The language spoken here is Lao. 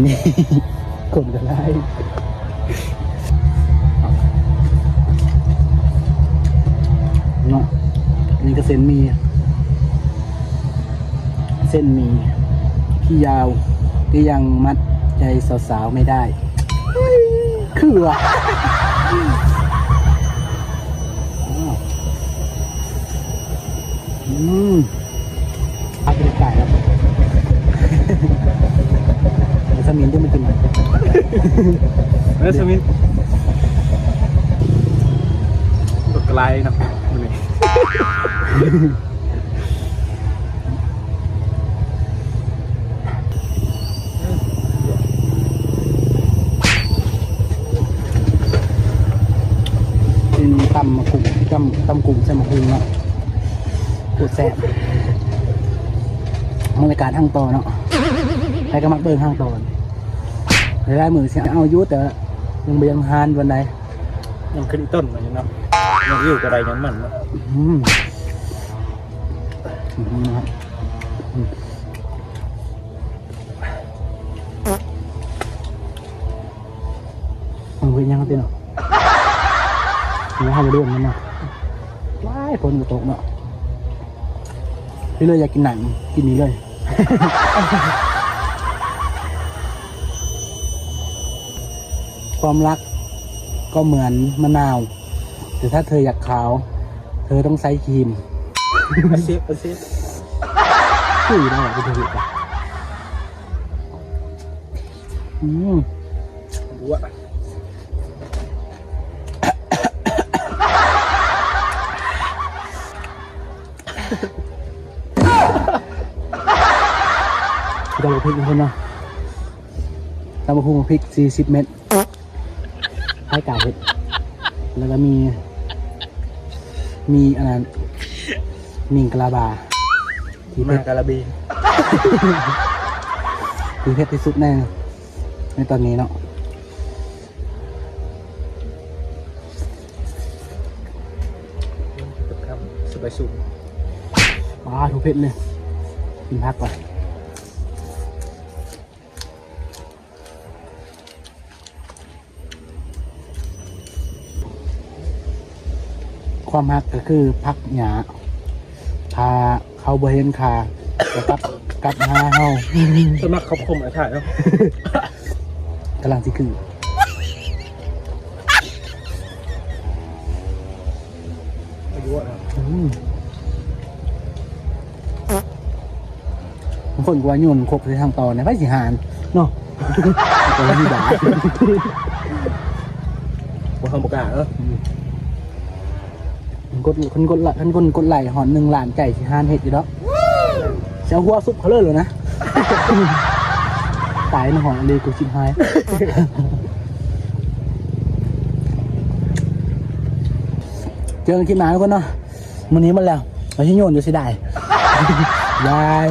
ນີ້ ຄົນກໍຫຼາຍເນາະ. ນີ້ກໍເສັ້ນໝີ່ ເສັ້ນໝີ່ທີ່ຍາວ ກໍຍັງມັດໃຈສາວໆໄມ່ໄດ້ ຄືວ່າ ອືມ ອາ ເປັນກາຍແລ້ວ ສະມິນທີ່ມາກິນ ເອີ ສະມິນ ບັກຫຼາຍເນາະມື້ນີ້. ກິນຕຳໝາກຫຸ່ງ ຕຳ ຕຳກຸ້ງໃສ່ໝາກຫຸ່ງເນາະ ໂຄດແຊບ. ບັນຍາກາດຫ້າງຕໍ່ເນາະ ໃຜກໍມັກເບິ່ງຫ້າງຕໍ່ ຫຼາຍໆມື້ຊິເອົາຢູ່ ແຕ່ຍັງບໍ່ຍັງຮານປານໃດ ຍັງຂຶ້ນອີກຕົ້ນມາຢູ່ເນາະ ຍັງຢູ່ກໍໄດ້ຍັງມັນເນາະ. ອືມ ອືມ ອືມ ມັນເປັນຫຍັງຕິເນາະ ເຮົາບໍ່ໂດນມັນເນາະ. ວ້າຍ ຝົນກໍຕົກເນາະ ພີ່ເລີຍຢາກກິນນ້ຳ ກິນນີ້ເລີຍ. ຄວາມລັກກໍເໝືອນມະນາວ ແຕ່ຖ້າເທີຢາກຂາວ ເທີຕ້ອງໃຊ້ຄຣີມ. ອາຊີບ ອາຊີບ ຄືຢູ່ແລ້ວ ເປັນໂຄວິດ. ອືມ ບົວ ຕຳບັກຫຸ່ງເພິ່ນເນາະ ຕຳບັກຫຸ່ງ ພລິກສີ່ສິບເມັດ ໃຫ້ກາເຮັດ ແລ້ວກໍມີ ມີອັນນັ້ນ ມິ່ງກະລາບາ ທີ່ເຜັດ ມາກະລາບີ ທີ່ເຜັດທີ່ສຸດໃນ ໃນຕອນນີ້ເນາະ. ກັບຄຳ ສະບາຍສູງ ປາໂທ້ ເຜັດເລີຍ ກິນຜັກກ່ອນ. ຄວາມຮັກກໍຄືຜັກຫຍ້າ ຖ້າເຂົາບໍ່ເຫັນຄ່າ ກໍກັບ ກັບຫາເຮົາ. ສ່ວນມາກເຂົາຄົມໄອ້ທ່າເນາະ ກຳລັງຊິຄື ອືມ ບາງຄົນກໍວ່າໂຍນຄົກໃສ່ທາງຕໍ່ນີ້ ໃຜຊິຫານເນາະ ບໍ່ທຳກາເນາະ. ອືມ ຄົນກົດ ຄົນກົດໄລ ຄັນຄົນກົດໄລຮອດໜຶ່ງລ້ານໃຈ ຊິຫານເຮັດຢູ່ດອກ ຊິເອົາຫົວຊຸບເຂົາເລີຍໂລດນະ. ຕາຍໃນຫ້ອງອີ່ຫຼີ ກູຊິບຫາຍ. ເຈີກັນຄລິບໜ້າທຸກຄົນເນາະ ມື້ນີ້ໝົດແລ້ວ ເອົາຊິໂຍນຢູ່ ເສຍດາຍ. ບາຍ.